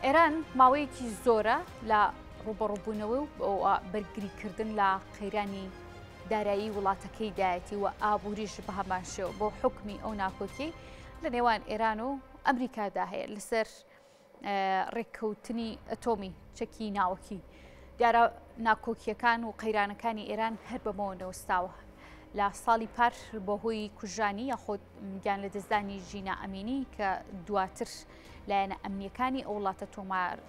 ئێران ماوەیەکی زۆرە لە ڕوبەڕوبوونەوە و بەرگریکردن لە قەیرانی دارایی وڵاتەکەی دایەتی و ئابووریش بە هەمان شێوە بۆ حکمی ئەو ناکۆکی لە نێوان ئێران و ئەمریکادا هەیە لەسەر ڕێککەوتنی ئەتۆمی چەکی ناوەکی. دیارە ناکۆکییەکان و قەیرانەکانی ئێران هەر بەمەوە نەوەستاوە. لە ساڵی پار بەهۆی کوژرانی یاخود گیان لەدەستدانی ژینا ئەمینی کە دواتر لایەنە ئەمنیەکانی ئەو وڵاتە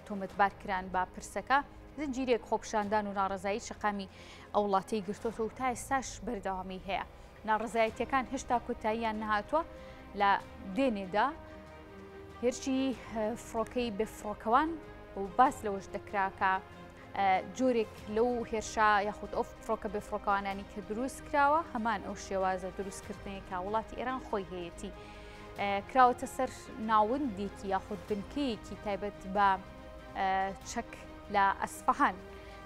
تۆمەتبار کران بە پرسەکە زنجیرێک خۆپشاندان و ناڕەزایی شەقامی ئەو وڵاتەی گرتۆتەوە و تا ئێستاش بەردەوامی هەیە. ناڕەزایەتیەکان هێشتا کۆتاییان نەهاتووە لە دوێنێدا هێرشی فڕۆکەی بێفڕۆکەوان و باس لەوەش دەکرا کە جۆرێک لەو هێرشە یاخود ئەو فڕۆکە بێفڕۆکەوانانی کە دروست کراوە هەمان ئەو شێوازە دروستکردنەیە کە وڵاتی ئێران خۆی هەیەتی کراوەتە سەر ناوەندێکی یاخود بنکەیەکی تایبەت بە چەک لە ئەسفەهان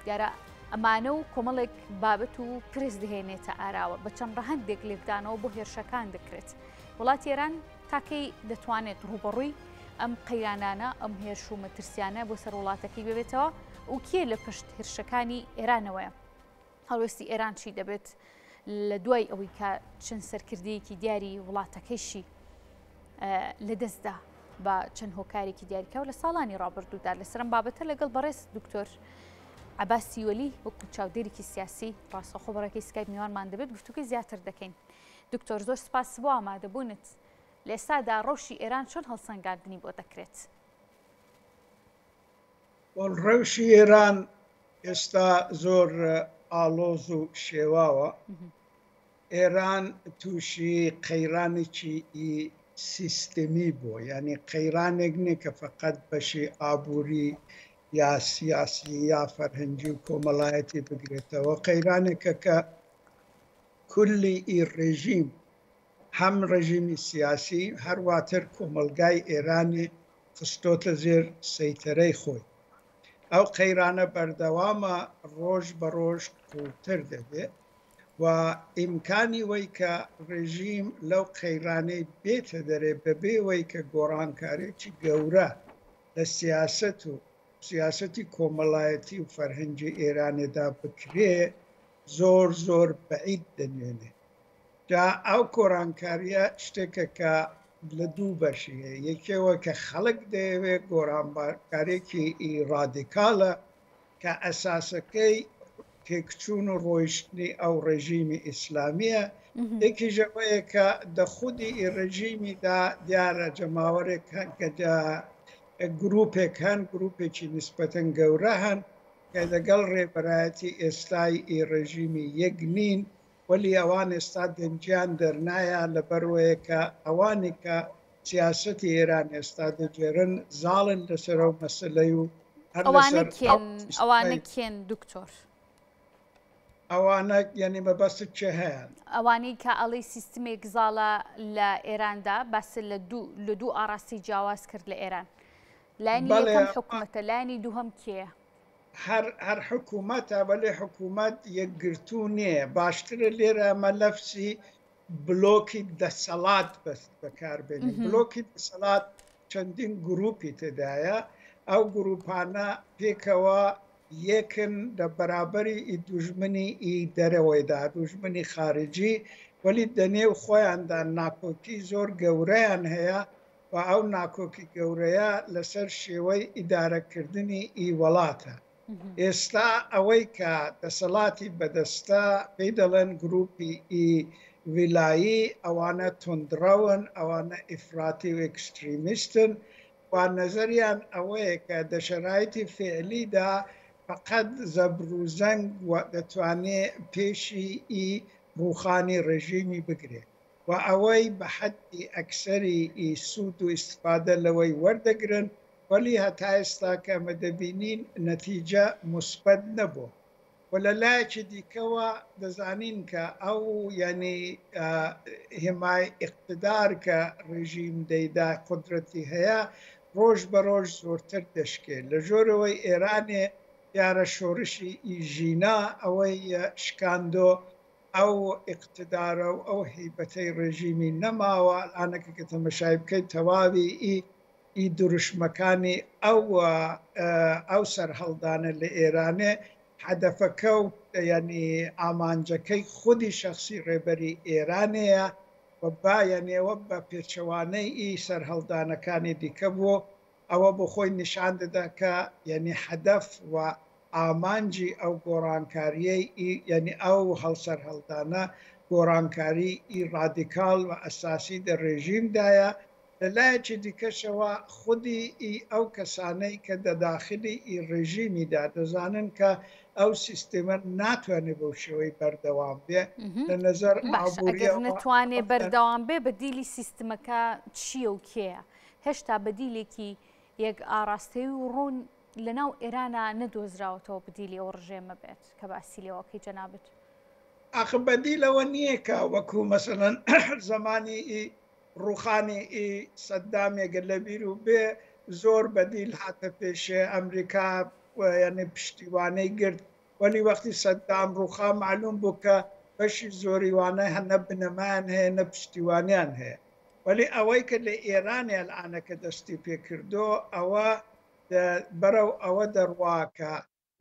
دیارە ئەمانە و کۆمەڵێک بابەت و پرس دەهێنێتە ئاراوە بە چەند ڕەهەندێک لێکدانەوە بۆ هێرشەکان دەکرێت وڵاتی ئێران تاکەی دەتوانێت ڕووبەڕووی ئەم قەیرانانە، ئەم هێرش و مەترسیانە بۆ سەر وڵاتەکەی ببێتەوە و کێ لە پشت هێرشەکانی ئێرانەوەیە؟ هەڵوێستی ئێران چی دەبێت لە دوای ئەوەی کە چەند سەرکردەیەکی دیاری وڵاتەکەیشی لەدەستدا بە چەند هۆکارێکی دیاریکراو لە ساڵانی ڕابردوودا لەسەرم بابەتە لەگەڵ بەڕێز دکتۆر عباسی وەلی وەکو چاودێرێکی سیاسی ڕاستەخۆ بەڕێکەی سکایپ میوانمان دەبێت گفتوگۆی زیاتر دەکەین. دکتۆر زۆر سپاس بۆ ئامادەبوونت. لە ئێستادا ڕەوشی ئێران چۆن هەڵسەنگاندنی بۆ دەکرێت؟ ڕەوشی ئێران ئێستا زۆر ئاڵۆز و شێواوە. ئێران تووشی قەیرانێکی سیستمی بووە، یانی قەیرانێک نییە کە فەقەت بەشی ئابووری یا سیاسی یا فەرهەنگی و کۆمەڵایەتی بگرێتەوە، قەیرانێکە کە کلی ئی ڕێژیم، هەم ڕێژیمی سیاسی، هەرواتر کۆمەڵگای ئێرانی خستۆتە ژێر سەیتەرەی خۆی. ئەو قەیرانە بەردەوامە، ڕۆژ بە ڕۆژ قووڵتر دەبێ و ئیمکانی وەی کە ڕێژیم لەو قەیرانەی بێتە دەرێ بەبێ وەی کە گۆڕانکاریی گەورە لە سیاسەت و سیاسەتی کۆمەڵایەتی و فەرهەنگی ئێرانێدا بکرێ، زۆر زۆر بەعید دەنوێنێ. جا ئەو گۆڕانکارییە شتێکە کە لە دوو بەشی هەیە، یەکێوە کە خەڵک دەیەوێ گۆڕانکارییەکی ڕادیکاڵە کە ئەساسەکەی تێکچوون و ڕۆیشتنی ئەو ڕێژیمی ئیسلامییە، یەکیش ئەوەیە کە دە خودی ئی ڕێژیمیدا دیارە جەماوەرێک هەن کە گرووپێک هەن، گرووپێکی نیسبەتەن گەورە هەن کە لەگەڵ ڕێبەرایەتی ئێستای ئی ڕێژیمی یەک نین، وەلی ئەوان ئێستا دەنگیان دەرنایە لەبەروەیە کە ئەوانی کە سیاسەتی ئێران ئێستا دەگێرن زاڵن لەسەر ئەو مەسەلەی و هەر ئەوانە لەسەر کێن ئەوانە کێن دکتۆر؟ ئەوانە یعنی مەبەستت کێ هەیان؟ ئەوانەی کە ئەڵێی سیستمێک زاڵە لە ئێراندا باست لە دوو لە دوو ئاڕاستەی جیاواز کرد لە ئێران لایەنی بەڵێ یەکەم حکومەتە لایەنی دووهەم کێیە؟ هەر هەر حکوومەتە وەلێ حکوومەت یەکگرتوو نییە باشترە لێرە ئەمە لەفسی بلۆکی دەسەڵات بەس بەکاربێنین بلۆکی دەسەڵات چەندین گروپی تێدایە ئەو گروپانە پێکەوە یەکن لە بەرابەری ئی دوژمنی ئی دەرەوەیدا دوژمنی خارجی وەلی دەنێو خۆیاندا ناکۆکی زۆر گەورەیان هەیە و ئەو ناکۆکی گەورەیە لەسەر شێوەی ئیدارەکردنی ئی وەڵاتە. ئێستا ئەوەی کە دەسەڵاتی بەدەستە پێی دەڵێن گروپی ئی ویلایی، ئەوانە توندڕەون، ئەوانە ئیفراتی و ئێکستریمیستن و نەزەریان ئەوەیە کە دە شەرایتی فیعلیدا فەقەت زەبروزەنگ دەتوانێ پێشی ئی ڕووخانی ڕێژیمی بگرێ. و ئەوەی بە حەدی ئەکسەری ئی سوود و ئیستفادە لەوەی وەردەگرن، وەلی هەتا ئێستا کە ئەمە دەبینین نەتیجە موسبەت نەبووە و لە لایەکی دیکەوە دەزانین کە ئەو یانی هێمای ئیقتدار کە ڕێژیم دەیدا قودرەتی هەیە ڕۆژ بە ڕۆژ زۆرتر دەشکێ لە ژۆرەوەی ئێرانێ دیارە شۆڕشی ئی ژینا ئەوەی شکاندۆ ئەو ئیقتدارە و ئەو هەیبەتەی ڕێژیمی نەماوە، ئەلئانەکە کە تەمەشای بکەی تەواوی ئی. ئی دروشمەکانی ئەو ئەو سەرهەڵدانە لە ئێرانێ هەدەفەکە و یانی ئامانجەکەی خودی شەخسی ڕێبەری ئێرانێیە و با یانی ئەوە بە پێچەوانەی ئی سەرهەڵدانەکانی دیکە بوو ئەوە بۆ خۆی نیشان دەدا کە یانی هەدەف و ئامانجی ئەو گۆڕانکارییەی ئی یانی ئەو هەڵسەرهەڵدانە گۆڕانکاری ئی ڕادیکاڵ و ئەساسی دە ڕێژیم دایە لە لایەکی دیکەشەوە خودی ئی ئەو کەسانەی کە دە داخلی ئی ڕێژیمی دا دەزانن کە ئەو سیستێمە ناتوانێ بەو شێوەی بەردەوام بێ لە نەزەر باشە ئەگەر ئابوورییەوە نەتوانێ بەردەوام بێ بەدیلی سیستمەکە چییە و کێیە؟ هێشتا بەدیلێکی یەک ئاڕاستەیی و ڕوون لەناو ئێرانا نەدۆزراوەتەوە بدیلی ئەو ڕژێمە بێت کە باسی لێوەکەی جەنابت. ئاخ بەدیل ئەوە نییە کە وەکوو مەسەلەن زەمانی ئی ڕووخانی ئی سەددامێ گەر لە بیرو بێ زۆر بەدیل هاتە پێشێ ئەمریکا یانی پشتیوانەی گرت وەلی وەختی سەددام ڕووخا مەعلووم بوو کە بەشی زۆری وانە هە نە بنەمایان هەیە نە پشتیوانیان هەیە وەلی ئەوەی کە لە ئێرانێ ئەلئانەکە دەستی پێ کردۆ ئەوە بەرەو ئەوە دەڕوا کە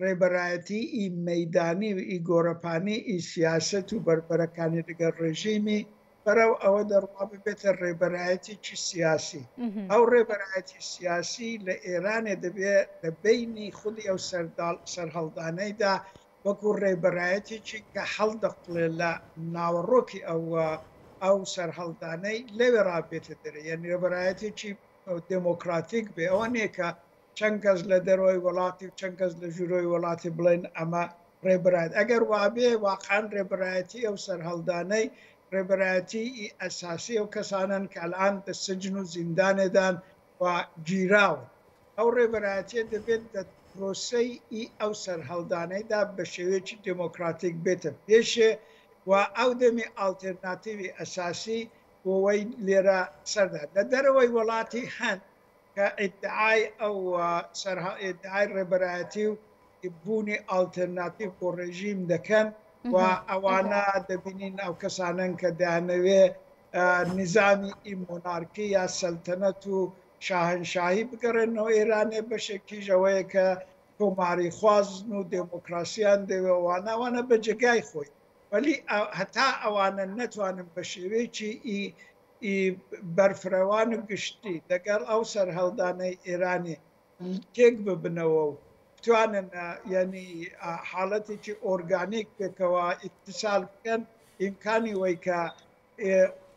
ڕێبەرایەتی ئی مەیدانی و ئی گۆڕەپانی ئی سیاسەت و بەربەرەکانی لەگەڵ ڕێژیمی بەرەو ئەوە دەڕوا ببێتە ڕێبەرایەتیی سیاسی. ئەو ڕێبەرایەتی سیاسی لە ئێرانێ دەبێ لە بەینی خودی ئەو سەرهەڵدانەیدا وەکوو ڕێبەرایەتێکی کە هەڵدەقوڵێ لە ناوەڕۆکی ئەو ئەو سەرهەڵدانەی لەوێڕا بێتە دەرێ یانی ڕێبەرایەتێکی دێمۆکڕاتیک بێ ئەوە نییە کە چەند کەس لە دەرەوەی وەڵاتی و چەند کەس لە ژوورەوەی وەڵاتی بڵێن ئەمە ڕێبەرایەت ئەگەر وابێ واقعەن ڕێبەرایەتی ئەو سەرهەڵدانەی ڕێبەرایەتی ئی ئەساسی ئەو کەسانەن کە ئەلئان دە سجن و زیندانێدان و گیراون ئەو ڕێبەرایەتیە دەبێت دە پرۆسەی ئی ئەو سەرهەڵدانەیدا بە شێوەیەکی دێمۆکڕاتیک بێتە پێشێ و ئەو دەمی ئاڵتێرناتیوی ئەساسی بۆ وەی لێرە سەردا لە دەرەوەی وەڵاتی هەن کە ئیدعای ئەو سەرها ئیدعای ڕێبەرایەتی و بوونی ئاڵتێرناتیڤ بۆ ڕێژیم دەکەن و ئەوانە دەبینین ئەو کەسانەن کە دەیانەوێ نیزامی ئی مۆنارکی یا سەلتەنەت و شاهنشاهی بگەڕێننەوە ئێرانێ بەشێکیش ئەوەیە کە کۆماریخوازن و دێمۆکراسیان دەوێ ئەوانە ئەوانە بە جێگای خۆی وەلی هەتا ئەوانە نەتوانن بە شێوەیەکی ئی ئی بەرفرەوان و گشتی لەگەڵ ئەو سەرهەڵدانەی ئێرانی تێک ببنەوە و بتوانن یانی حاڵەتێکی ئۆرگانیک پێکەوە ئیتیسال بکەن ئیمکانی وەی کە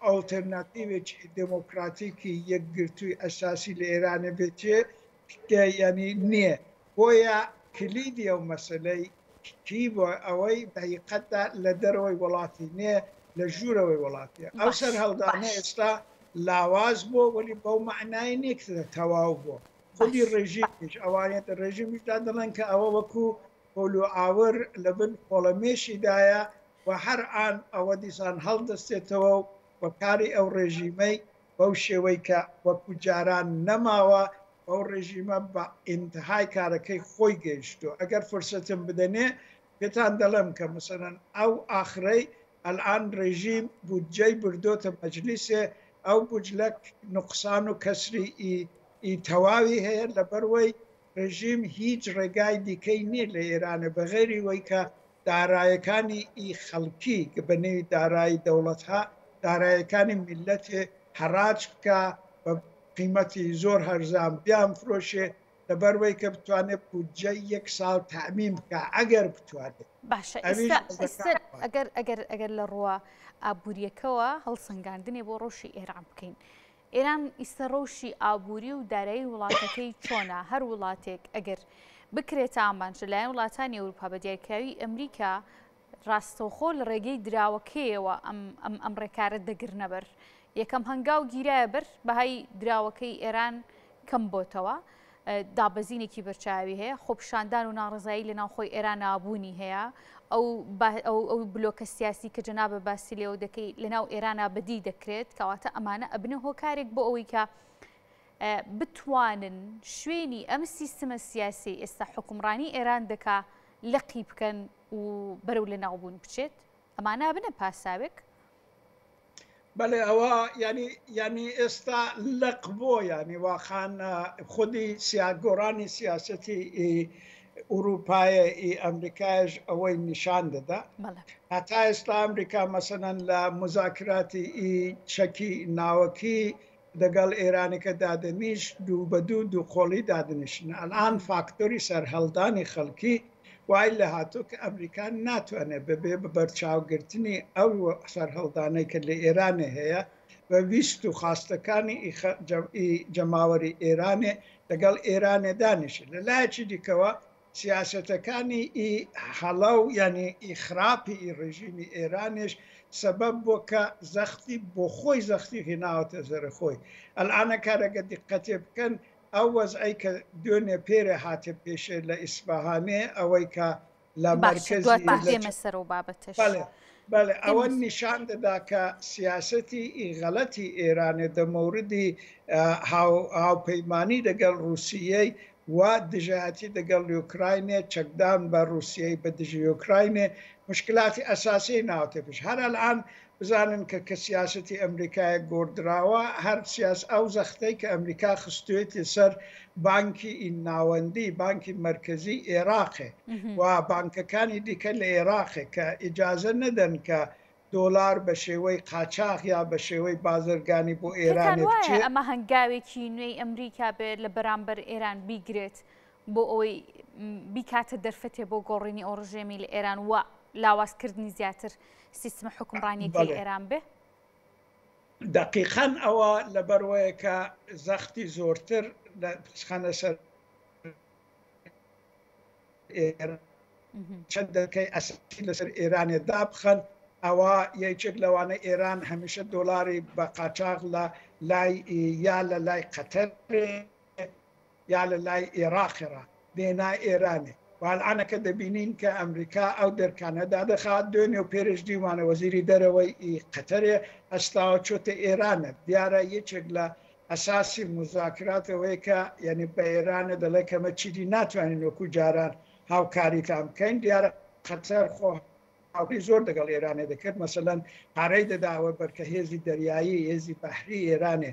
ئەڵتەرناتیڤێکی دێمۆکراتیکی یەکگرتووی ئەساسی لە ئێرانێ بێتێ یانی نییە بۆیە کلیدی ئەو مەسەلەی کی بۆ ئەوەی دەقیقەتدا لە دەرەوەی وڵاتی نییە لە ژوورەوەی وڵاتیە ئەو باش سەرهەڵدانە باش ئێستا لاواز بووە وەلی بەو مەعنای نییە کە تەواو بووە خودی باش ڕێژیمیش ئەوانە دە ڕێژیمیشدا دەڵێن کە ئەوە وەکوو پۆل و ئاور لە بن خۆڵەمێشیدایە و هەر ئان ئەوە دیسان هەڵدەستێتەوە و و کاری ئەو ڕێژیمەی بەو شێوەی کە وەکوو جاران نەماوە ئەو ڕێژیمە بە ئینتهای کارەکەی خۆی گەیشتووە ئەگەر فرسەتم بدەنێ پێتان دەڵێم کە مەسەلەن ئەو ئاخرەی ئەلئان ڕێژیم بودجەی بردۆتە مەجلیسێ ئەو بوجلە نوقسان و کەسری ئی ئی تەواوی هەیە لەبەروەی ڕێژیم هیچ ڕێگای دیکەی نییە لە ئێرانێ بە غەیری وەی کە دارایەکانی ئی خەڵکی کە بە نێوی دارایی دەوڵەتها دارایەکانی میللەتێ هەڕاج بکا بە قیمەتی زۆر هەرزان بیانفرۆشێ لەبەر وەی کە بتوانێ بودجەی یەک ساڵ تەئمین بکا ئەگەر بتوانێ باشە ئەویش ئێستا بە ئێستا زەکات وایە. ئەگەر ئەگەر ئەگەر لە ڕووە ئابوورییەکەوە هەڵسەنگاندنێ بۆ ڕەوشی ئێران بکەین ئێران ئیستە ڕەوشی ئابووری و دارایی وڵاتەکەی چۆنە؟ هەر وڵاتێک ئەگەر بکرێتە ئامانج لەلایەن وڵاتانی ئەوروپا بە دیاریکراوی ئەمریکا ڕاستەوخۆ لە ڕێگەی دراوەکەیەوە ئەم ئەم ئەم ڕێکارە دەگرنە بەر. یەکەم هەنگاو گیرایە بەر بەهای دراوەکەی ئێران کەم بۆتەوە. دابەزینێکی بەرچاوی هەیە، خۆپیشاندان و ناڕەزایی لە ناوخۆی ئێرانا بوونی هەیە، ئەو ئەو بلۆکە سیاسی کە جەنابە باسی لێوە دەکەی لە ناو ئێرانا بەدی دەکرێت، کەواتە ئەمانە ئەبنە هۆکارێک بۆ ئەوەی کە بتوانن شوێنی ئەم سیستمە سیاسی ئێستا حکومڕانی ئێران دەکا لەقی بکەن و بەرەو لە ناوبوون بچێت، ئەمانە ئەبنە پاساوێک؟ بەڵێ ئەوە یانی یانی ئێستا لەق بۆ یانی واخان خودی سیا گۆڕانی سیاسەتی ئوروپایە ئی ئەمریکایش ئەوەی نیشان دەدا هەتا ئێستا ئەمریکا مەسەەن لە مزاکراتی ئی چەکی ناوەکی دەگەڵ ئێرانەکە دادەنیشت دوو بە دوو دوو قۆڵی دادنیشن ئەلان فاکتۆری سەرهەڵدانی خەڵکی وای لێهاتوو کە ئەمریکا ناتوانێت بەبێ بە بەرچاوگرتنی ئەو سەرهەڵدانەی کە لە ئێرانێ هەیە بە ویست و خواستەکانی ئی جەماوەری ئێرانێ لەگەڵ ئێرانێ دانیشێت. لە لایەکی دیکەوە سیاسەتەکانی ئی هەڵە و یانی ئی خراپی ئی ڕێژیمی ئێرانێش سەبەب بووە کە زەختی بۆ خۆی زەختی هێناوەتە سەر خۆی. ئەلئانە کارەگە دیققەتێ بکەن ئەو وەزعەی کە دوێنێ پێرێ هاتە پێشێ لە ئیسفەهانێ ئەوەی کە لە باشە مەرکەزی دواتر لە دێمە سەر ئەو بابەتەش. بەڵێ بەڵێ دێمە ئەوە سەر. نیشان دەدا کە سیاسەتی ئی غەڵەتی ئێرانێ دە مەوردی هاو هاوپەیمانی دەگەڵ ڕووسییەی و دژایەتی دەگەڵ یوکراینێ چەکدان بە ڕووسیەی بە دژی یوکراینێ موشکلاتی ئەساسیی ناوەتە پێش هەر ئەلئان بزانن کە کە سیاسەتی ئەمریکایە گۆڕدراوە هەر سیاس ئەو زەختەی کە ئەمریکا خستوێتی سەر بانکی ناوەندی بانکی مەرکەزی ئێراقێ و بانکەکانی دیکە لە ئێراقێ کە ئیجازە نەدەن کە دۆلار بە شێوەی قاچاخ یا بە شێوەی بازرگانی بۆ پێتان ئێرانێ وایە بچێ. ئەمە هەنگاوێکی نوێی ئەمریکا بێت لە بەرامبەر ئێران بیگرێت بۆ ئەوەی بیکاتە دەرفەتێ بۆ گۆڕینی ئەو ڕژێمی لە ئێران و لاوازکردنی زیاتر سیستمە حوکمڕانیەکەی بەڵێ. ئێران بێ؟ دەقیقەن ئەوە لەبەروەیە کە زەختی زۆرتر بخەنە سەر ئێران چەند دەرکەی ئەساسی لەسەر ئێرانێ دابخەن ئەوە یەکێک لەوانە ئێران هەمیشە دۆلاری بە قاچاغ لە لای یا لە لای قەتەر یا لە لای ئێراقێڕا دێنا ئێرانێ و ئەلعانەکە دەبینین کە ئەمریکا ئەو دەرکانە دادەخا دوێنێ و پێرش دیومانە وەزیری دەرەوەی ئی قەتەرێ هەستاوە چۆتە ئێرانە دیارە یەکێک لە ئەساسی موزاکرات ئەوەیە کە یعنی بە ئێرانە دەڵێ کەمە چیدی ناتوانین وەکو جاران هاوکاریتان بکەین دیارە قەتەر خۆ هاوکاری زۆر دەگەڵ ئێرانێ دەکرد مەسەلەن پارەی دەداوە بەرکە هێزی دەریایی هێزی بەحری ئێرانێ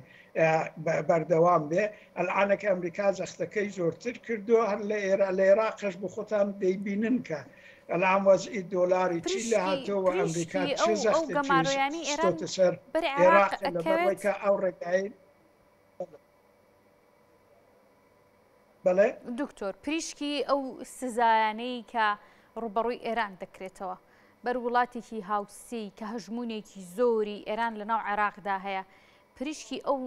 بەردەوام بێ ئەلعانەکە ئەمریکا زەختەکەی زۆرتر کردو هەر لە ئێرا لە عێراقش بۆ خۆتان دەیبینن کە ئەلان وەزعی دۆلاری چی لە هاتەوە ئەمریکا پریشکی چ ئەو ئەو زەختێکی گەمارۆیانەی ئێران خستۆتە سەر بەر عێراق عێراق لەبەرەوەی ئەکەوێت؟ کە ئەو ڕێگای بەڵێ. دکتۆر، پریشکی ئەو سزایانەی کە ڕووبەڕووی ئێران دەکرێتەوە، بەر وڵاتێکی هاوسێی کە هەژموونێکی زۆری ئێران لەناو عێراقدا هەیە، پریشکی ئەو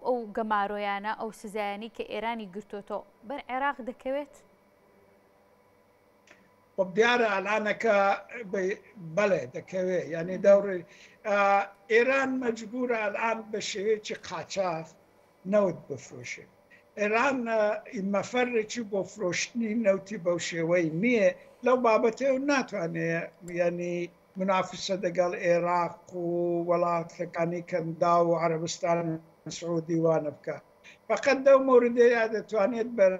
ئەو گەمارۆیانە، ئەو سزایانەی کە ئێرانی گرتۆتەوە، بەر عێراق دەکەوێت؟ خب دیارە ئەلانەکە بەڵێ دەکەوێ یعنی دەوڕی ئێران مەجبورە ئەلان بە شێوەیەکی قاچاخ نەوت بفرۆشێ ئێران مەفەرێکی بۆ فرۆشتنی نەوتی بەو شێوەی نییە لەو بابەتێ و ناتوانێ یعنی منافسە دەگەڵ عێراق و وڵاتەکانی کەندا و عەربستان سعودی وانە بکە فقط دەو مۆردەیە دەتوانێت بەر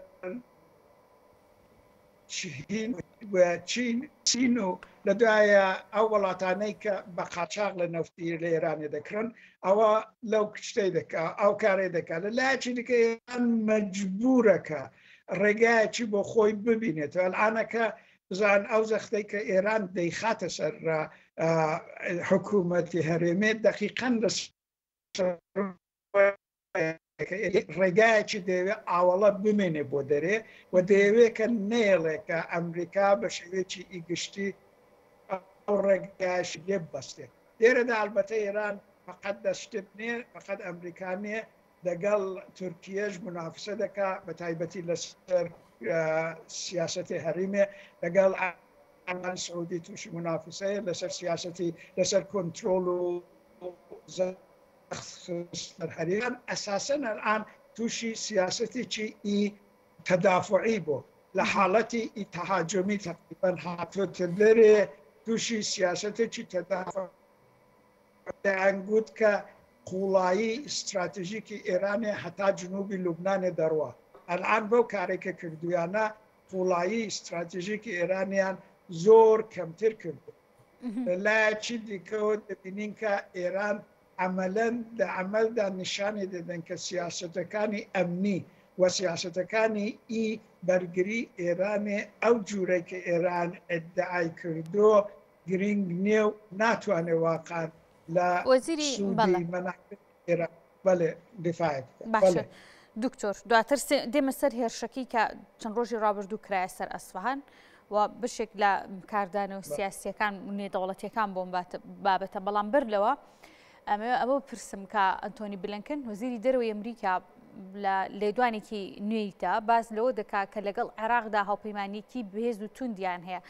چین و چین چین و لە دوایە ئەو وڵاتانەی کە بە قاچاق لە نەوتی لە ئێرانێ دەکڕن ئەوە لەو شتەی دەکا ئەو کارێ دەکا لە لایەکی دیکە ئێران مەجبورە کە ڕێگایەکی بۆ خۆی ببینێتەوە ئەلعانەکە بزان ئەو زەختەی کە ئێران دەیخاتە سەر حکوومەتی هەرێمێ دەقیقەن لە ڕێگایەکی دەیەوێت ئاوەڵە بمێنێ بۆ دەرێ و دەیەوێت کە نەیەڵێ کە ئەمریکا بە شێوەیەکی ئی گشتی ئەو ڕێگایەشی لێ ببەستێت. لێرەدا ئەلبەتە ئێران فەقەت دەستت نییە، فەقەت ئەمریکا نییە، دەگەڵ تورکیەش مونافسە دەکا بە تایبەتی لەسەر سیاسەتی هەریمێ، دەگەڵ عەرەبستانی سعودی تووشی مونافسەیە لەسەر سیاسەتی لەسەر کۆنترۆڵ و خستە هەرێم ئەساسەن ئەلئان تووشی سیاسەتێکی ئی تەدافعی بۆ لە حاڵەتی ئی تەهاجمی تەقریبەن هاتۆتە دەرێ تووشی سیاسەتێکی تەدافع دەیانگوت کە قوڵایی ئیستراتژیکی ئێرانێ هەتا جنوبی لوبنانێ دەڕوا ئەلئان بەو کارێک کە کردویانە قوڵایی ئیستراتژیکی ئێرانیان زۆر کەمتر کردو لە لایەکی دیکەوە دەبینین کە ئێران. عەمەلەن لە عەمەلدا نیشانی دەدەن کە سیاسەتەکانی ئەمنی و سیاسەتەکانی ئی بەرگری ئێرانێ ئەو جوورەی کە ئێران ئیدعای کردۆ گرینگ نیە و ناتوانێ واقعەن لە وەزیری سوودی بەڵێ. مەنافعی ئێران بەلێ دیفاع بکا. باشە بەلێ. دکتۆر دواتر دێمە سەر هێرشەکەی کە چەند ڕۆژی ڕابردوو کرایە سەر ئەسفەهان و بەشێک لە کاردانەوە سیاسیەکان و نێدەوڵەتیەکان بۆم بابەتە بەڵام بەر لەوە ئەمەوێ ئەوە پرسم کە ئەنتۆنی بلنکن وەزیری دەرەوەی ئەمریکا لە لێدوانێکی نوێیدا باس لەوە دەکا کە لەگەڵ عێراقدا هاوپەیمانێکی بەهێز و توندیان هەیە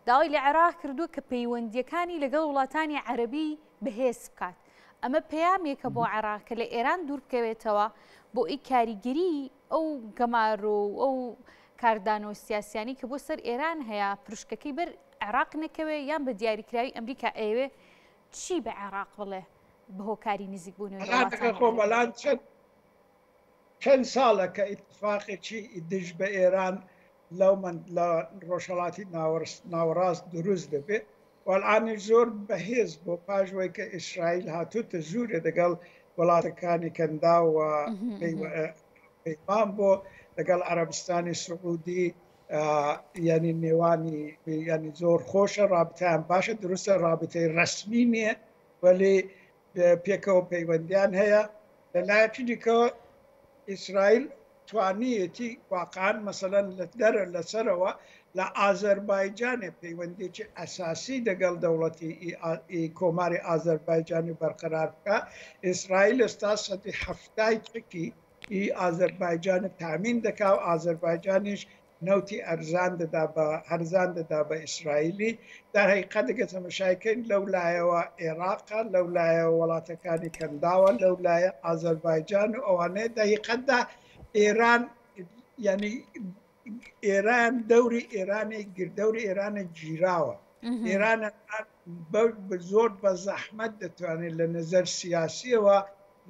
داوای لە عێراق کردووە کە پەیوەندییەکانی لەگەڵ وڵاتانی عەرەبی بەهێز بکات. ئەمە پەیامێکە بۆ عێراق کە لە ئێران دوور بکەوێتەوە بۆ ئەی کاریگەری ئەو گەمارۆ و ئەو کاردانەوە سیاسیانی کە بۆ سەر ئێران هەیە پرشکەکەی بەر عێراق نەکەوێ یان بە دیاریکراوی ئەمریکا ئەیەوێ چی بە عێراق بڵێ بە هۆکاری نزیکبوونەوەی لە وڵاتانی عەرەبی؟ بەڵام چەند چەند ساڵە کە ئیتفاقێکی دژ بە ئێران لەو لە ڕۆژهەڵاتی ناوەڕاست دروست دەبێ و ئەلئانیش زۆر بەهێز بۆ پاش وەی کە ئیسرائیل هاتووتە ژوورێ دەگەڵ وڵاتەکانی کەنداو و پەیمان بۆ لەگەڵ عەرەبستانی سعودی یعنی نێوانی یعنی زۆر خۆشە ڕابتیان باشە دروستە ڕابتەی ڕسمی نییە وەلی پێکەوە پەیوەندیان هەیە لە لایەکی دیکەوە ئیسرائیل توانیەتی واقعا مەسەلەن لە دەرە لەسەرەوە لە ئازەربایجانێ پەیوەندیی ئەساسی دەگەڵ دەوڵەتی کۆماری ئازەربایجانی بەرقەرار بکە ئیسرائیل ئێستا سەدی هەفتای چەکی ئی ئازەربایجان تامین دەکا و ئازەربایجانیش نەوتی ئەرزان دەدا بە هەرزان دەدا بە ئیسرائیلی در حقیقت دەگە تەمەشای کەین لەو لایەوە عێراقە لەو لایەوە وڵاتەکانی کەنداوە لەو لایە ئازەربایجان و ئەوانەیە دەقیقەتدا ئێران یعنی ئێران دەوری ئێرانی گردەوری ئێرانە گیراوە ئێران زۆر بە زەحمەت دەتوانێت لە نظر سیاسیەوە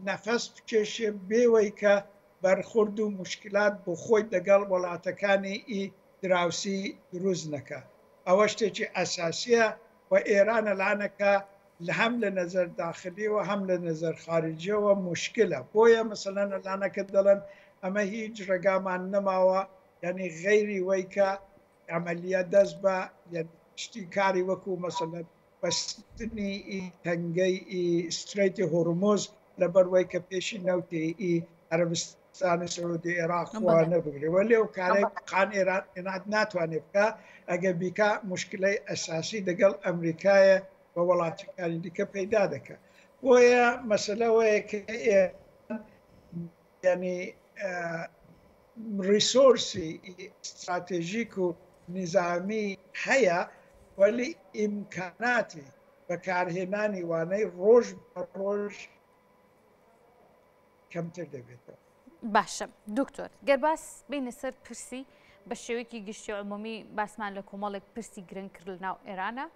نەفەس بکێشێ بێوەی کە بەرخورد و موشکلات بۆ خۆی دەگەڵ وەڵاتەکانی ئی دراوسی دروست نەکا. ئەوە شتێکی ئەساسیە و ئێران ئەلانەکە لە هەم لە نەزەر داخلیەوە هەم لە نەزەر خارجیەوە موشکلە. بۆیە مەسەلەن ئەلانەکە دەڵێن ئەمە هیچ ڕێگامان نەماوە یانی غەیری وەی کە عەمەلیە دەست بە یانی شتی کاری وەکوو مەسەلەن بەستنی ئی تەنگەی ئی سترەیتی هورمز لەبەر وەی کە پێشی نەوتی ئی عەرەبستانی سعودی عێراق خوا نەبگرێ وەلێ ئەو کارەی قان ئێران ئێنات ناتوانێ بکا ئەگەر بیکا موشکلەی ئەساسی دەگەڵ ئەمریکایە و وڵاتەکانی دیکە پەیدا دەکا بۆیە مەسەلە وەیە کە ئێران یعنی ڕیسۆرسی ستراتێژیک و نیزامی هەیە وەلی ئیمکاناتی بەکارهێنانی وانەی ڕۆژ بە ڕۆژ کەمتر دەبێتەوە. باشە دکتۆر گەر باس بینە سەر پرسی بە شێوەیەکی گشتی عمومی باسمان لە کۆمەڵێک پرسی گرنگ کرد لە ناو ئێرانە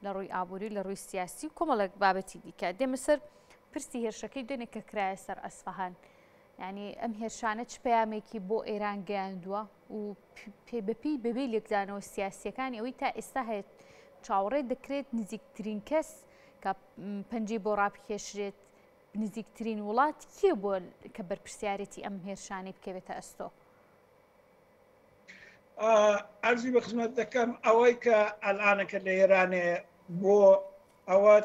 لە ڕووی ئابووری لە ڕووی سیاسی و کۆمەڵێک بابەتی دیکە دێمە سەر پرسی هێرشەکەی دوێنێ کە کرایە سەر ئەسفەهان یعنی ئەم هێرشانە چ پەیامێکی بۆ ئێران گەیاندووە و بەپێی بەبێ لێکدانەوە سیاسیەکانی ئەوەی تا ئێستا هەیە چاوەڕێ دەکرێت نزیکترین کەس کە پەنجەی بۆ ڕابکێشرێت نزیکترین وڵات کێ بووە کە بەرپرسیارێتی ئەم هێرشانەی بکەوێتە ئەستۆ؟ ئەرزی بە خزمەت دەکەم ئەوەی کە ئەلانەکە لە ئێرانێ بۆ ئەوە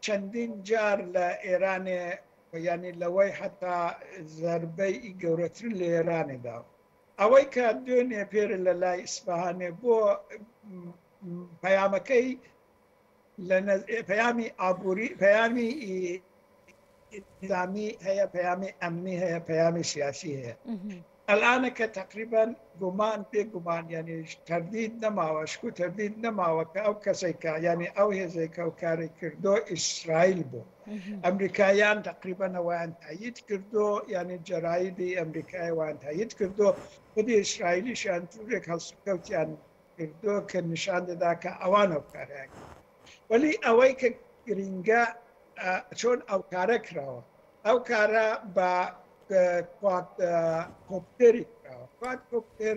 چەندین جار لە ئێرانێ یعنی لەوەی حتا زربەی گەورەتر لە ئێرانێ داوە ئەوەی کە دوێنێ پێرە لە لای ئیسفەهانێ بۆ پەیامەکەی لە پەیامی ئابووری پەیامی ئیسلامی هەیە پەیامی ئەمنی هەیە پەیامی سیاسی هەیە ئەلانە کە تقریبان گومان پێ گومان یعنی تەردید نەماوە شک و تەردید نەماوە کە ئەو کەسێکە یعنی ئەو هێزێک ئەو کاری کردو ئیسرائیل بوو ئەمریکایان تقریبان ئەویان تایید کردو یعنی جەرایدی ئەمریکای وان تایید کردو خودی ئیسرائیلیشیان جورێک هەڵسوکەوتیان کردووە کە نیشان دەدا کە ئەوان ئەو کارەیان کردووە. وەلی ئەوەی کە گرینگە چۆن ئەو کارە کراوە. ئەو کارە بە کواد کۆپتەری کراوە. کواد کۆپتەر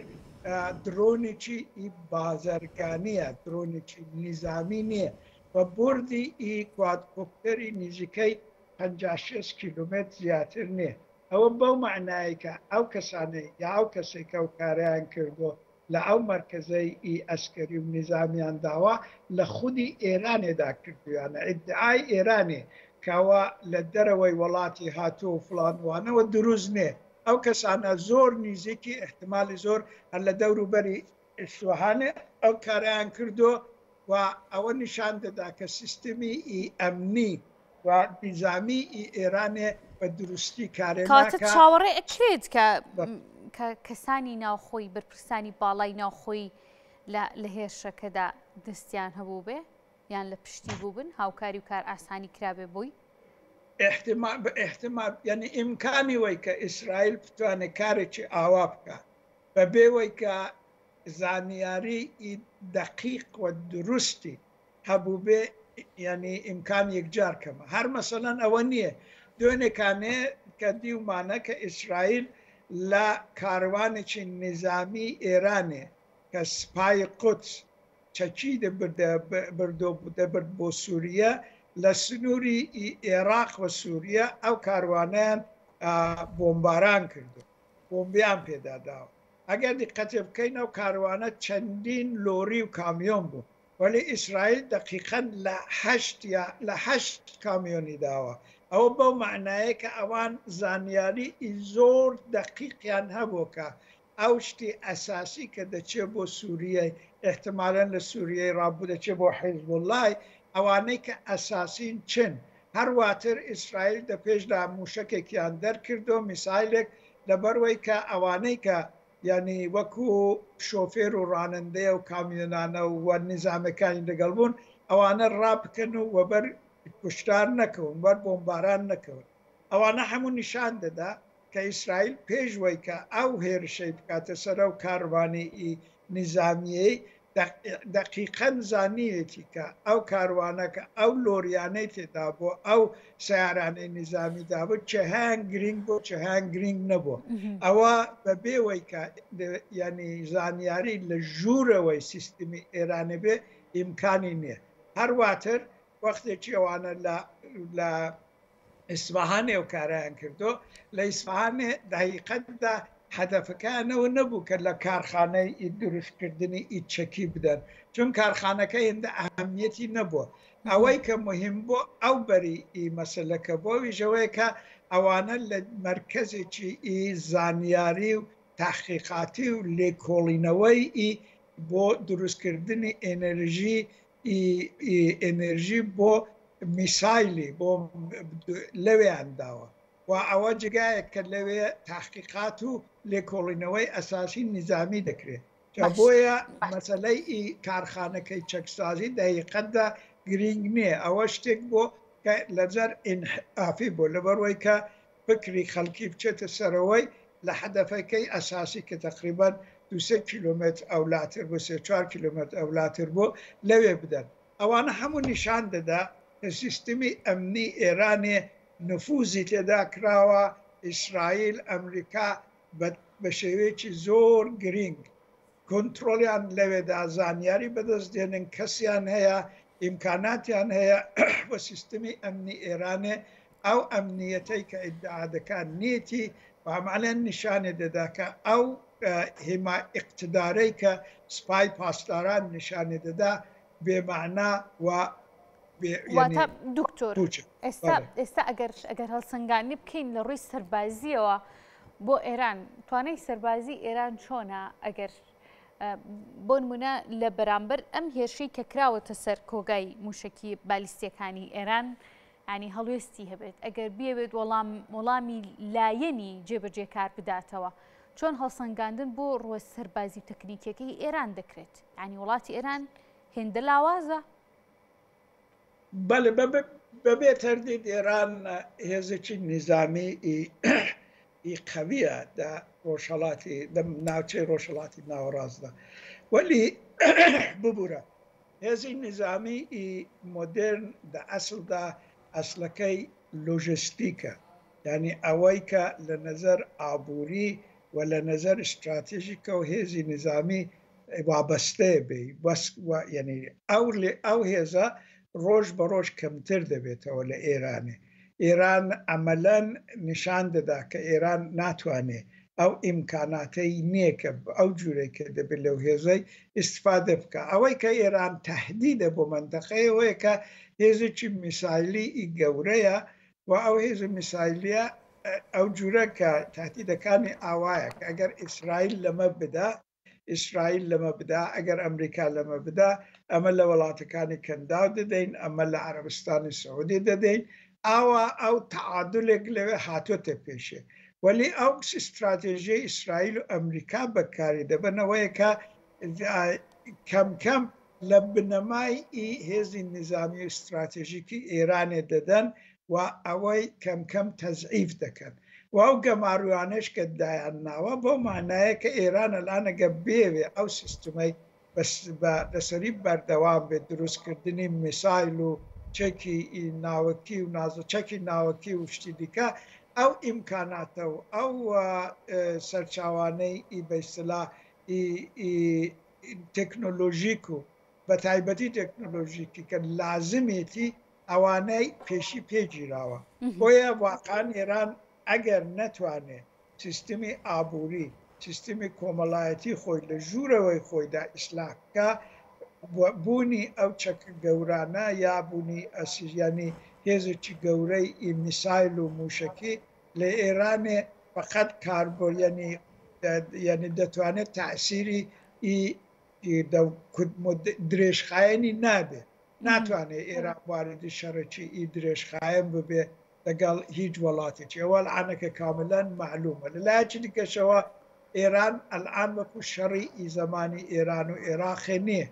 درۆنێکی ئی بازرگانیە، درۆنێکی نیزامی نییە و بردی ئی کواد کۆپتەری نزیکەی 50 60 کیلومتر زیاتر نییە. ئەوە بەو مەعنایەی کە ئەو کەسانەی یا ئەو کەسەی کە ئەو کارەیان کردووە لە ئەو مەرکەزەی ئی ئەسکەری و نیزامیان داوە لە خودی ئێرانێدا کردوویانە ئیدعای ئێرانێ کە ئەوە لە دەرەوەی وەڵاتی هاتووە و فڵان وانەوە دروست نێ ئەو کەسانە زۆر نیزیکی ئیحتمالی زۆر هەر لە دەور و بەری ئیسفەهانێ ئەو کارەیان کردووە و ئەوە نیشان دەدا کە سیستمی ئی ئەمنی و نیزامی ئی ئێرانێ بە دروستی کارێ کەواتە ناکا. چاوەڕێ ئەکرێت کە کە کەسانی ناوخۆی بەرپرسانی باڵای ناوخۆی لە لە هێرشەکەدا دەستیان هەبووبێ یان لە پشتی بووبن هاوکاری و کار ئاسانی کرابێ بۆی؟ ئیحتیمال بە ئیحتیمال یانی ئیمکانی وەی کە ئیسرائیل بتوانێ کارێکی ئاوا بکا بە بێ وەی کە زانیاری ئی دەقیق و دروستی هەبووبێ یانی ئیمکان یەکجار کەمە. هەر مەسەلەن ئەوە نییە دوێنێکانێ کە دیومانە کە ئیسرائیل لە کاروانێکی نیزامی ئێرانێ کە سپای قودس چەکی دەبردە بردۆ دەبرد بۆ سوریە لە سنووری ئێراق و سوریە ئەو کاروانەیان بۆمباران کردو بۆمبیان پێدا داوە. ئەگەر دیقەتێ بکەین ئەو کاروانە چەندین لۆری و کامیۆن بوو وەلی ئیسرائیل دەقیقەن لە هەشت یا لە هەشت کامیۆنی داوە ئەوە بەو مەعنایە کە ئەوان زانیاری زۆر دەقیقیان هەبوو کە ئەو شتی ئەساسی کە دەچێ بۆ سووریە ئیحتمالەن لە سووریەی ڕابوو دەچێ بۆ حیزبوڵای ئەوانەی کە ئەساسین چن هەرواتر ئیسرائیل دە پێشدا مووشەکێکیان دەرکردو میسایلێک لەبەروەی کە ئەوانەی کە یانی وەکو شۆفێر و ڕانندەیە و کامیۆنانە و نیزامەکانی لەگەڵ بوون ئەوانە ڕابکەن و وەبەر کوشتار نەکەون وەر بۆمباران نەکەون ئەوانە هەموو نیشان دەدا کە ئیسرائیل پێش وەی کە ئەو هێرشەی بکاتە سەر ئەو کاروانی ئی نیزامیەی دەقیقەن زانیوێتی کە ئەو کاروانە کە ئەو لۆریانەی تێدا بۆ ئەو سیارانەی نیزامی دابوو چهیان گرینگ بۆ چهیان گرینگ نەبوو ئەوە بە بێوەی کە ینی زانیاری لە ژوورەوەی سیستمی ئێرانێ بێ ئیمکانی نییە هەرواتر وەختێکی ئەوانە لە لە ئیسفەهانێ ئەو کارەیان کردو لە ئیسفەهانێ دە هەقیقەتدا هەدەفەکەیان ئەوە نەبوو کە لە کارخانەی ئی دروستکردنی ئی چەکی بدەن چون کارخانەکە هێندە ئەهەمیەتی نەبووە ئەوەی کە مهم بۆ ئەو بەری ئی مەسەلەکە بۆ ئەویش ئەوەیە کە ئەوانە لە مەرکەزێکی ئی زانیاری و تحقیقاتی و لێکۆڵینەوەی ئی بۆ دروستکردنی ئێنێرژی ئێنێرژی بۆ میسایلی بۆ لەوێیان داوە و ئەوە جێگایەک کە لەوێ تاحقیقات و لێکۆڵینەوەی ئەساسی نیزامی دەکرێت جا بۆیە مەسەلەی ئی کارخانەکەی چەکسازی دەقیقەتدا گرینگ نییە ئەوە شتێک بۆ کە لەجەر ئینحرافی بۆ لەبەروەی کە فکری خەڵکی بچێتە سەرەوەی لە هەدەفەکەی ئەساسی کە تەقریبەن دوو سێ کیلۆمەتر ئەولاتر بوو سێ چوار کیلۆمەتر ئەولاتر بوو لەوێ بدەن ئەوانە هەموو نیشان دەدا کە سیستمی ئەمنی ئێرانێ نفوزی تێدا کراوە ئیسرائیل ئەمریکا بە شێوەیەکی زۆر گرینگ کۆنترۆڵیان لەوێدا زانیاری بەدەست دێنن، کەسیان هەیە، ئیمکاناتیان هەیە و سیستمی ئەمنی ئێرانێ ئەو ئەمنیەتەی کە ئیدعا دەکا نیەتی و عەمەلەن نیشانێ دەدا کە ئەو هێما ئیقتدارەی کە سپای پاسداران نیشانێ دەدا بێ مەعنا و بێ یەنی واتە دکتۆر پووچە. ئێستا بەڵێ. ئێستا ئەگەر ئەگەر هەڵسەنگاندنی بکەین لە ڕووی سەربازییەوە بۆ ئێران توانای سەربازی ئێران چۆنە ئەگەر بۆ نمونە لە بەرامبەر ئەم هێرشەی کە کراوەتە سەر کۆگای موشکی بالیستیەکانی ئێران ینی هەڵوێستی هەبێت ئەگەر بیەوێت وەڵام وەڵامی لایەنی جێبەجێکار بداتەوە چۆن هەڵسەنگاندن بۆ ڕوە سەربازی و تەکنیکیەکەی ئێران دەکرێت ینی وڵاتی ئێران هێندە لاوازە بەڵێ بەبێ تەردید ئێران هێزێکی نیزامی ئی قەویە دە ڕۆژهەڵاتی دە ناوچەی ڕۆژهەڵاتی ناوەڕاستدا وەلی ببورە هێزی نیزامی ئی مۆدێرن دە ئەسڵدا ئەسڵەکەی لۆژستیکە یانی ئەوەی کە لە نەزەر ئابووری و لە نەزەر ئیستراتێژیکەوە هێزی نیزامی وابەستەیە بێی بەس یعنی ئەو لێ ئەو هێزە ڕۆژ بە ڕۆژ کەمتر دەبێتەوە لە ئێرانێ. ئێران عەمەلەن نیشان دەدا کە ئێران ناتوانێ ئەو ئیمکاناتەی نییە کە ئەو جوورەی کە دەبێت لەو هێزەی ئیستفادە بکا. ئەوەی کە ئێران تەهدیدە بۆ مەنتەقەی ئەوەیە کە هێزێکی میسایلی گەورەیە و ئەو هێزە میسایلیە ئەو جوورە کە تەهدیدەکانی ئاوایە کە ئەگەر ئیسرائیل لەمە بدا ئیسرائیل لەمە بدا، ئەگەر ئەمریکا لەمە بدا، ئەمە لە وڵاتەکانی کەنداو دەدەین، ئەمە لە عەرەبستانی سعودی دەدەین، ئاوا ئەو تەعادولێک لەوێ هاتۆتە پێشێ. وەلی ئەو ستراتێژیەی ئیسرائیل و ئەمریکا بەکاری دەبەن ئەوەیە کە کەم کەم لە بنەمای ئی هێزی نیزامی و ستراتێژیکی ئێرانێ دەدەن و ئەوەی کەم کەم تەزعیف دەکەن و ئەو گەماروانەش کە دایان ناوە بەو مانایە کە ئێران ئەلان ئەگەر بێوێ ئەو سیستمەی بە لەسەری بەردەوام بێت دروست کردنی میسایل و چەکی ناوەکی و نازە چەکی ناوەکی و شتی دیکە ئەو ئیمکاناتە و ئەو سەرچاوانەی ئی بە ئیستلا ئی ئی تەکنۆلۆژیک و بە تایبەتی تەکنۆلۆژیکی کە لازمێتی ئەوانەی پێشی پێ گیراوە. بۆیە واقعەن ئێران ئەگەر نەتوانێ سیستمی ئابووری، سیستمی کۆمەڵایەتی خۆی لە ژوورەوەی خۆیدا ئیسلاح بکا، بوونی ئەو چەکە گەورانە یا بوونی یانی هێزێکی گەورەی میسایل و مووشەکی لە ئێرانێ فەقەت کاربۆ یانی یانی دەتوانێت تەئسیری ئی درێژخایەنی نابێ. ناتوانێت ئێران واردی شەڕێکی ئی درێژخایەن ببێ لەگەڵ هیچ وەڵاتێکی. ئەوە ئەلعانەکە کاملەن مەعلومە. لە لایەکی دیکەشەوە ئێران ئەلعان وەکو شەڕی ئی زەمانی ئێران و ئێراقێ نییە.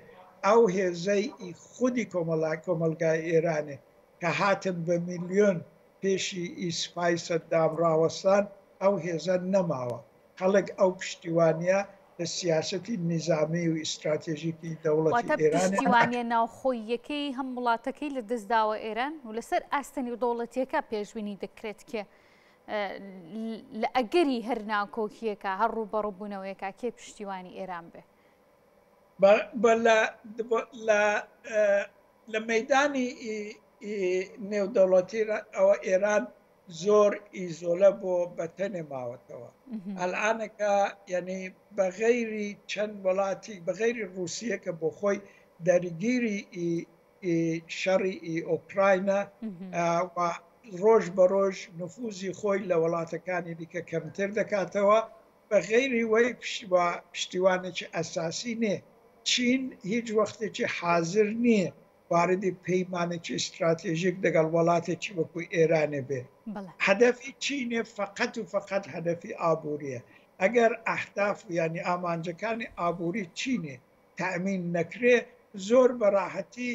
ئەو هێزەی ئی خودی کۆمەڵا کۆمەڵگای ئێرانێ کە هاتن بە میلیۆن پێشی ئی سپای سەدام ڕاوەستان ئەو هێزە نەماوە. خەڵک ئەو پشتیوانیە لە سیاسەتی نیزامی و ئیستراتێژیکی دەوڵەتی واتە ئێرانێ ناکەن. پشتیوانیە ناوخۆییەکەی هەم وڵاتەکەی لە دەست داوە ئێران و لەسەر ئاستە نێودەوڵەتیەکە پێشبینی دەکرێت کێ لە ئەگەری هەر ناکۆکیەکە هەر ڕووبەڕووبوونەوەیەکە کێ پشتیوانی ئێران بێ؟ بە لە لە لە مەیدانی نێودەوڵەتی ئەوە ئێران زۆر ئیزۆلە بۆ بەتەنێ ماوەتەوە ئەلئانەکە یعنی بە غەیری چەند وڵاتی بە غەیری ڕوسیە کە بۆ خۆی دەرگیری شەڕی ئی ئۆکراینە و ڕۆژ بە ڕۆژ نفوزی خۆی لە وڵاتەکانی دیکە کەمتر دەکاتەوە بە غەیری وەی پشتیوانێکی ئەساسی نێ چین هیچ وەختێکی حازر نییە واردی پەیمانێکی ئیستراتێژیک دەگەڵ وەڵاتێکی وەکوو ئێرانێ بێ. هەدەفی چینێ فەقەت و فەقەت هەدەفی ئابوورییە. ئەگەر ئەهداف یانی ئامانجەکانی ئابووری چینێ تەئمین نەکرێ زۆر بە ڕاحەتی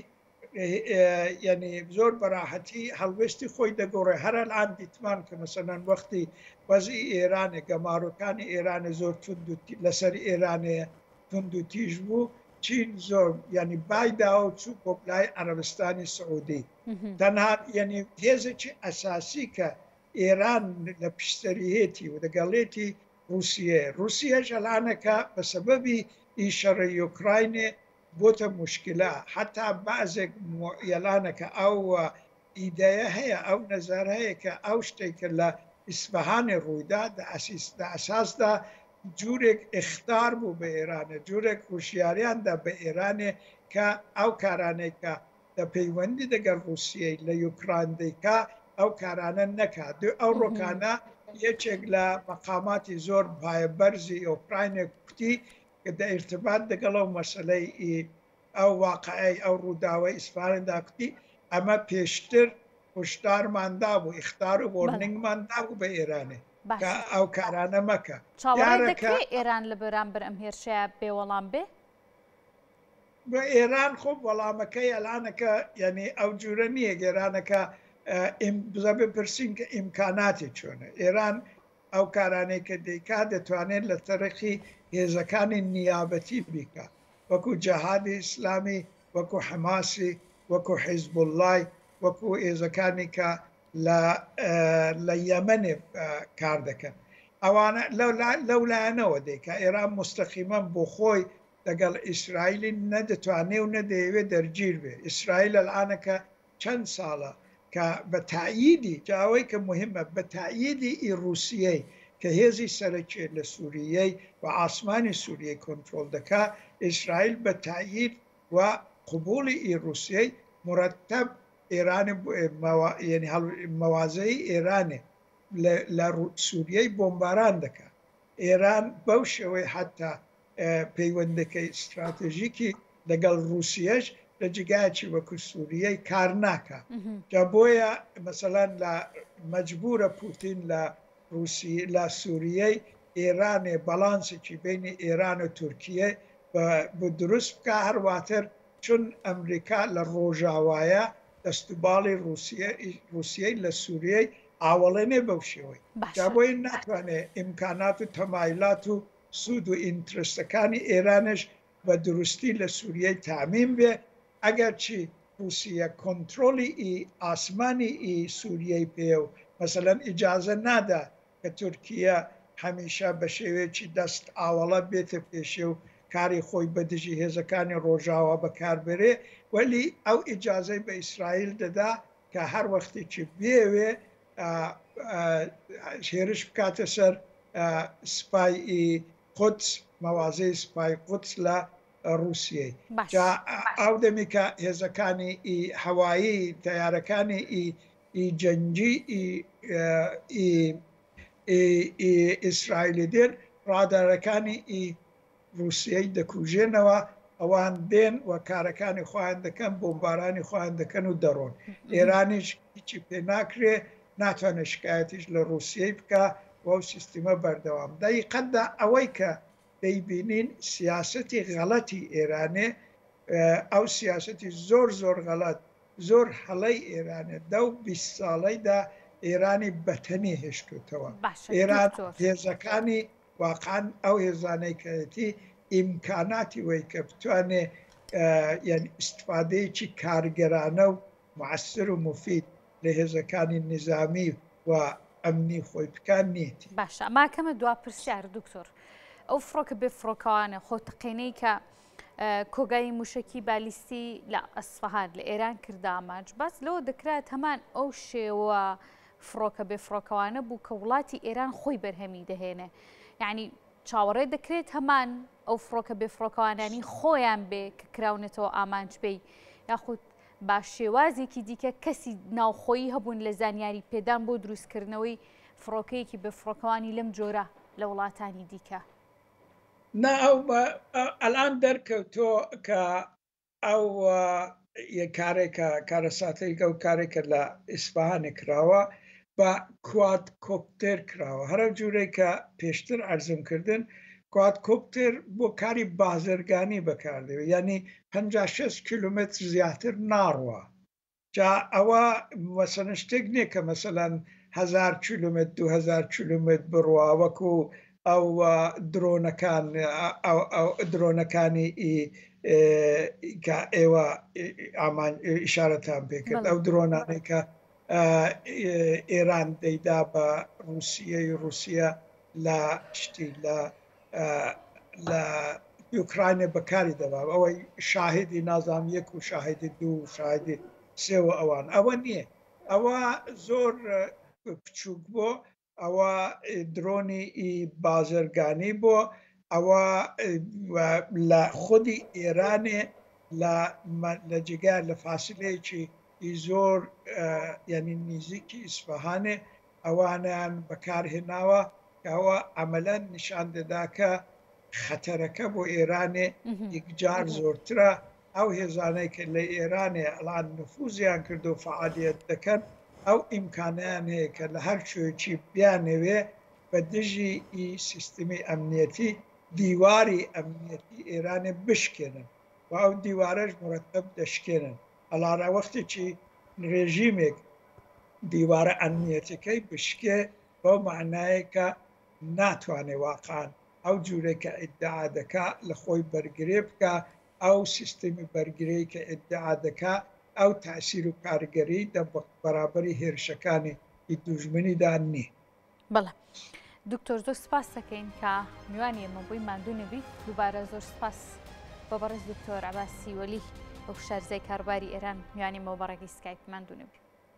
یانی زۆر بە ڕاحەتی هەڵوێستی خۆی دەگۆڕێ. هەر ئەلئان دیتمان کە مەسەلەن وەختی وەزعی ئێرانێ گەمارۆکانی ئێرانێ زۆر توند و لەسەر ئێرانێ توند و تیژ بوو چین زۆر یعنی بای داوە و چوو بۆ لای عەرەبستانی سعودی تەنها یعنی هێزێکی ئەساسی کە ئێران لە پشتەریەتی و دەگەڵێتی ڕوسیە ڕوسیەش ئەلانەکە بە سەبەبی ئی شەڕی یۆکراینێ بۆتە موشکلە حتا بەعزێک یەلانەکە ئەو ئیدەیە هەیە، ئەو نەزەر هەیە کە ئەو شتەی کە لە ئیسفەهانێ ڕوویدا دە ئەسیس دە ئەساسدا جوورێک ئیختار بوو بە ئێرانێ، جوورێک هوشیاریان دا بە ئێرانێ کە ئەو کارانەی کە دە پەیوەندی دەگەڵ ڕووسیەی لە یوکراین دەیکا ئەو کارانە نەکا. دو ئەو ڕۆکانە یەکێک لە مەقاماتی زۆر پایە بەرزی ئۆکراینێ کوتی کە دە ئیرتبات دەگەڵ ئەو مەسەلەی ئی ئەو واقعەی ئەو ڕووداوەی ئیسفەهاندا کوتی ئەمە پێشتر هوشدارمان دابوو ئیختار و وۆرنینگمان دابوو بە ئێرانێ کە ئەو کارانە مەکە. چاوەڕێ دەکرێ ئێران لە بەرامبەر ئەم هێرشەیە بێ وەڵام بێ؟ بە ئێران خۆ وەڵامەکەی ئەلانەکە یعنی ئەو جورە نییە ئێرانەکە بزە بپرسین کە ئیمکاناتی چۆنە ئێران ئەو کارانەی کە دەیکات دەتوانێت لە تەرقی هێزەکانی نیابەتی بیکات وەکو جەهادی ئیسلامی، وەکو حەماسی، وەکو حیزبوڵڵای، وەکو هێزەکانی کە لە لە یەمەنێ کار دەکەن. ئەوانە لەو لایەنەوە دەیکا. ئێران موستەقیمەن بۆ خۆی لەگەڵ ئیسرائیلی نە دەتوانێ و نە دەیەوێ دەرگیر بێ. ئیسرائیل ئەلئانەکە چەند ساڵە کە. کە بە تەئیدی، جا ئەوەی کە موهیمە بە تەئیدی ئی ڕووسیەی کە هێزی سەرەکیە لە سووریەی و ئاسمانی سووریەی کۆنترۆڵ دەکا، ئیسرائیل بە تەئیید و قبووڵی ئی ڕووسیەی مورەتەب ئێرانی یەنی مەوازەی ئێرانێ لە لە سووریەی بۆمباران دەکا. ئێران بەو شێوەی حەتتا پەیوەندەکەی ستراتێژیکی لەگەڵ ڕووسیەش لە جێگایەکی وەکو سووریەی کار ناکا. جا بۆیە مەسەلەن لە مەجبوورە پوتین لە ڕووسی لە سووریەی ئێرانێ باڵانسێکی بینی ئێران و تورکیە بە دروست بکا هەرواتر چون ئەمریکا لە ڕۆژاوایە دەست و باڵی ڕووسیەی لە سووریەی ئاوەڵێنێ بەو شێوەی. جا بۆیە ناتوانێ ئیمکانات و تەمایلات و سوود و ئینترستەکانی ئێرانش بە دروستی لە سووریەی تامین بێ، ئەگەرچی ڕووسیە کۆنترۆڵی ئی ئاسمانی ئی سووریەی پێیە و مەسەلەن ئیجازە نادا کە تورکیە هەمیشە بە شێوەیەکی دەست ئاوەڵە بێتە پێشێ و کاری خۆی بە دژی هێزەکانی ڕۆژاوا بەکار بەرێ، وەلی ئەو ئیجازەی بە ئیسرائیل دەدا کە هەر وەختێکی بیەوێ هێرش بکاتە سەر سپای قودس، مەوازەی سپای قودس لە ڕووسیەی. جا ئەو دەمی کە هێزەکانی ئی هەوایی، تەیارەکانی ئی ئی جەنگی ئی ئی ئی ئیسرائیلی دێن، ڕادارەکانی ئی ڕووسیەی دەکوژێنەوە، ئەوان دێن و کارەکانی خۆیان دەکەن، بۆمبارانی خۆیان دەکەن و دەڕۆن. ئێرانیش هیچی پێ ناکرێ، ناتوانێت شکایەتیش لە ڕووسیەی بکا و ئەو سیستمە بەردەوام. دەقیقەتدا ئەوەی کە دەیبینین سیاسەتی غەڵەتی ئێرانێ، ئەو سیاسەتی زۆر زۆر غەڵەت، زۆر هەڵەی ئێرانێ دەو 20 ساڵەیدا ئێرانی بەتەنێ هێشتۆتەوە. ئێران هێزەکانی واقعەن ئەو هێزانەی کەیەتی ئیمکاناتی وەی کە بتوانێ یانی ئیستفادەیەکی کارگەرانە و موئەسر و موفید لە هێزەکانی نیزامی و ئەمنی خۆی بکا نیەتی. باشە ماکەمە دوا پرسیار دکتۆر ئەو فڕۆکە بێ فڕۆکەوانە خۆ تەقێنەی کە کۆگای موشکی بالیستی لە ئەسفەهان لە ئێران کردە ئامانج باس لەوە دەکرات هەمان ئەو شێوە فڕۆکە بێ فڕۆکەوانە بوو کە وڵاتی ئێران خۆی بەرهەمی دەهێنێ یعنی چاوەڕێ دەکرێت هەمان ئەو فڕۆکە بێ فڕۆکەوانانی خۆیان بێ کە کراونەتەوە ئامانج پێی یاخود با شێوازێکی دیکە کەسی ناوخۆیی هەبوون لە زانیاری پێدان بۆ دروستکردنەوەی فڕۆکەیەکی بێ فڕۆکەوانی لەم جۆرە لە وڵاتانی دیکە. نا ئەو ئەلان دەرکەوتۆ کە ئەو کارێکە کارەساتێک ئەو کارێکە لە ئیسفەهانێ کراوە بە کواد کۆپتێر کراوە هەرە جوورەی کە پێشتر عەرزم کردن کواد کۆپتێر بۆ کاری بازرگانی بەکاردێ یعنی 56 کیلومتر زیاتر ناڕوە جا ئەوە مەسەلەن شتێک نییە کە مەسەلەن هەزار کیلومتر 2000 کیلومتر بڕوا وەکو ئەو درۆنەکان درۆنەکانی کە ئێوە ئامان ئیشارەتان پێکرد ئەو درۆنانەی کە ئێران دەیدا بە رووسیەی رووسە لە شتی لە لە یوکراینە بەکاری دەبا ئەوەی شاهدی نازام یەک و شاهدی دوو و شاهدی سێ و ئەوان ئەوە نییە ئەوە زۆر بچووک بۆ ئەوە درۆنی ئی بازرگانی بۆ ئەوە لە خودی ئێرانێ لە لە جێگای لە فاسلەیەکی زۆر یعنی نزیکی ئیسفەهانێ ئەوانیان بەکارهێناوە کە ئەوە عەمەلەن نیشان دەدا کە خەتەرەکە بۆ ئێرانێ یەکجار زۆرترە، ئەو هێزانەی کە لە ئێرانێ ئەلان نفوزیان کردو فەعالیەت دەکەن ئەو ئیمکانەیان هەیە کە لە هەر کوێکی بیانەوێ بە دژی ئی سیستمی ئەمنیەتی دیواری ئەمنیەتی ئێرانێ بشکێنن و ئەو دیوارەش مورەتەب دەشکێنن. ئەڵارا وەختێکی رێژیمێک دیوارە ئەمنیەتەکەی بشکێ بەو مەعنایە کە ناتوانێ واقعەن ئەو جورەی کە ئیدعا دەکا لە خۆی بەرگرێ بکا، ئەو سیستمی بەرگرێی کە ئیدعا دەکا ئەو تاسیر و کارگەری دە بەرابەری هێرشەکانی دوژمنیدا نیە. بەڵێ دکتۆر زۆر سپاس دەکەین کە میوانی ئێمە بووی ماندوو نەبی دووبارە زۆر سپاس بە بەڕێز دکتۆر عباسی وەلی ئەو شارزای کاروباری ئێران میوانی مەوبەڕێکی سکایپ ماندوو نەبی.